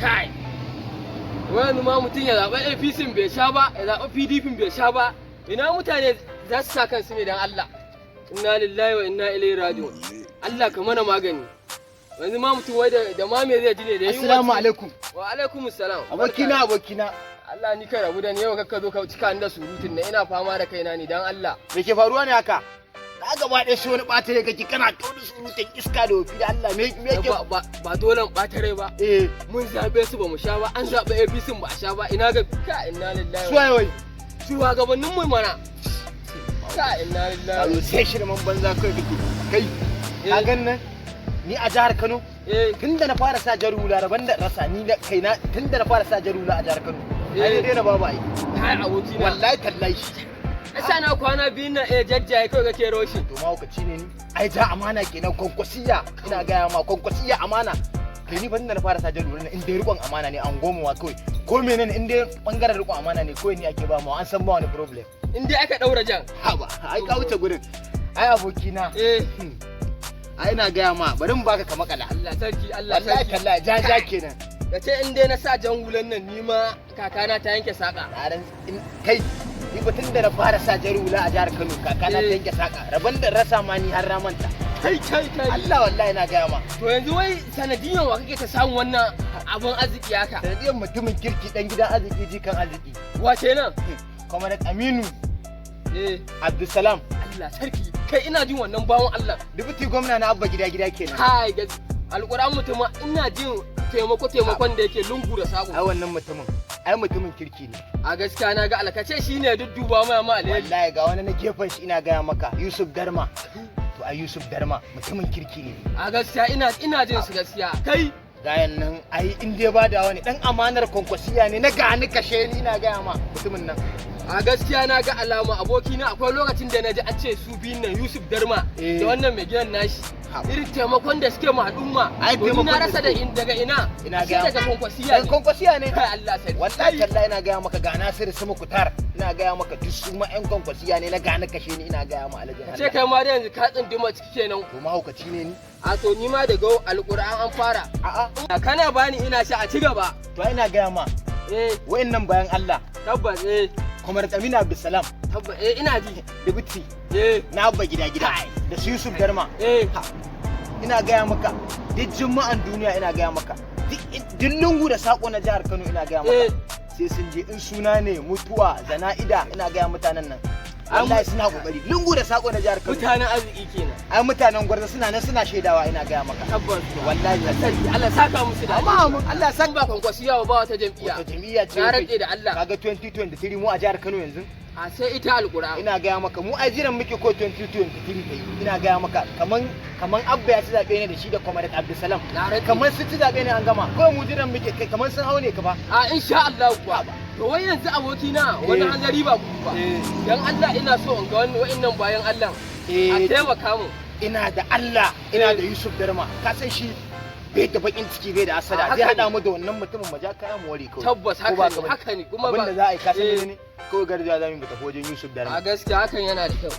Kai, wani ma mutum ya zaɓi APC bai sha ba, ya zaɓi PDP bai sha ba, ina mutane za su sa kansu ne? Dan Allah, inna lillahi wa inna ilaihi raji'un. Allah ka mana magani. Yanzu ma mutum wai da ma me zai ji ne da yunwa? Assalamu alaikum. Wa alaikum salam. Abokina, abokina. Allah, ni kai rabu da ni yau, kakka zo ka cika ni da surutun nan, ina fama da kaina ne, dan Allah. Me ke faruwa ne haka? Na gaba ɗaya sai wani ɓata rai kake, kana ta wani surutun iska da wofi da Allah, me ke Ba dole in ɓata rai ba. Mun zaɓe su ba mu sha ba, an zaɓe APC ba a sha ba, ina ga ka, inna lillahi. Su waye wai? Shugabannin mu mana, ka, inna lillahi. Alo, sai shirman banza kai kake. Kai, ka gan nan? Ni a jihar Kano, tun da na fara sa jar hula, rabon da rasa ni na kaina, tun da na fara sa jar hula a jihar Kano. Ai na daina babu ai. Kai, abokina. Wallahi tallahi. Asa na kwana biyun nan, jajjaye kawai kake roshi. To, mahaukaci ne ni. Ai ja amana kenan, Kwankwasiya. Ina gaya ma, Kwankwasiya amana. Kai, ni fa tun da na fara sa jar hula, in dai rikon amana ne, an goma wa kawai. Ko menene, in dai bangaren rikon amana ne kawai ni ake ba mu, an san ba wani problem. In dai aka daura jan. Haba, ai ka wuce gurin. Ai abokina. Ai ina gaya ma, bari mu baka ka makala. Allah sarki, Allah Wallahi sarki. tallahi, ja ja kenan. Ka ce in dai na sa jan hulan nan, ni ma kakana ta yanke saka. Na ran in kai, ni ba tun da na fara sa jar hula a jihar Kano, kakana ta yanke saka. Rabon da rasa ma ni har na manta. Kai, kai, kai. Allah, wallahi ina gaya ma. To, yanzu wai sanadiyan wa kake ta samun wannan abun arziki haka? Sanadiyan mutumin kirki, dan gidan arziki, jikan arziki. Wace nan? Comrade Aminu Abdulsalam. Allah sarki. Kai, ina jin wannan bawon Allah. Deputy gwamna na Abba Gida Gida kenan. Kai, gas alƙur'an, mutuma ina jin taimako, taimakon da yake lungu da sako. Ai wannan mutumin, ai mutumin kirki ne. A gaskiya na ga alkace shine dudduba mai ma alheri. Wallahi ga wani na gefen shi, ina gaya maka, Yusuf Darma. To ai Yusuf Darma mutumin kirki ne. A gaskiya ina jin su gaskiya. Kai, gayan nan ai in dai ba da wani dan amanar Kwankwasiya ne na gani kashe ni, ina gaya ma, mutumin nan. A gaskiya na ga alama, abokina. Akwai lokacin da na ji an ce su biyun nan, Yusuf Darma da wannan mai gidan nashi, irin taimakon da suke ma al'umma. Ai, To ni taimakon na da rasa da suke. in daga ina. Ina Ashe gaya daga Kwankwasiya Dan ne. Kwankwasiya ne. Kai, Allah sarki. Wallahi tallahi, ina gaya maka, ga Nasiru Sama Kutar, ina gaya maka, duk su ma yan Kwankwasiya ne na gani kashe ni, ina gaya ma, alajin Ka ce Allah. kai ma da yanzu ka tsunduma ciki kenan. To, mahaukaci ne ni? A to, ni ma daga alƙur'an an fara. A'a. Kana bani ina sha, a ci gaba. To, ina gaya ma, wayannan bayan Allah, Tabbas. Comrade Aminu Abdulsalam, Tabbas, ina ji. Deputy na Abba Gida Gida, da su Yusuf Darma, eh ina gaya maka, duk juma'an duniya, ina gaya maka, duk lungu da sako na jihar Kano, ina gaya maka, sai sun je, in suna ne, mutuwa, zana'ida, ina gaya mutanen nan wallahi suna kokari, lungu da sako na jihar Kano. Mutanen arziki kenan. Ai mutanen Gwarza suna nan suna shaidawa, ina gaya maka. Tabbas. Wallahi. Sarki, Allah saka musu da Amma alheri. amin, Allah San ba Kwankwasiya ba wata jam'iyya. Wata jam'iyya ce Na wai? rantse da Allah. Kaga 2023 mu a jihar Kano yanzu. A sai ita alƙur'an. Ina gaya maka, mu ai jiran muke ko 2023 ta yi. Ina gaya maka, kaman Abba ya ci zaɓe ne da shi da Comrade Abdulsalam. Na rantse. Kaman sun ci zaɓe ne an gama kawai, mu jiran muke kai, kaman sun hau ne ka ba. A insha Allah kuwa. To wai yanzu, abokina, wani hanzari ba ku ba. Dan Allah ina so in ga wani wa'annan bayan Allah. A taimaka mu. Ina da Allah, ina da Yusuf Darma, ka san shi bai da bakin ciki, bai da asada. A, Zai haka hada ne. mu da wannan mutumin, mu ja kayan mu ware kawai. Tabbas. Ko ba Haka ka ne, bane? haka ne kuma Abin da za a yi, ka san menene? Kawai garza za mu tafi wajen Yusuf Darma. A gaskiya hakan yana da kyau.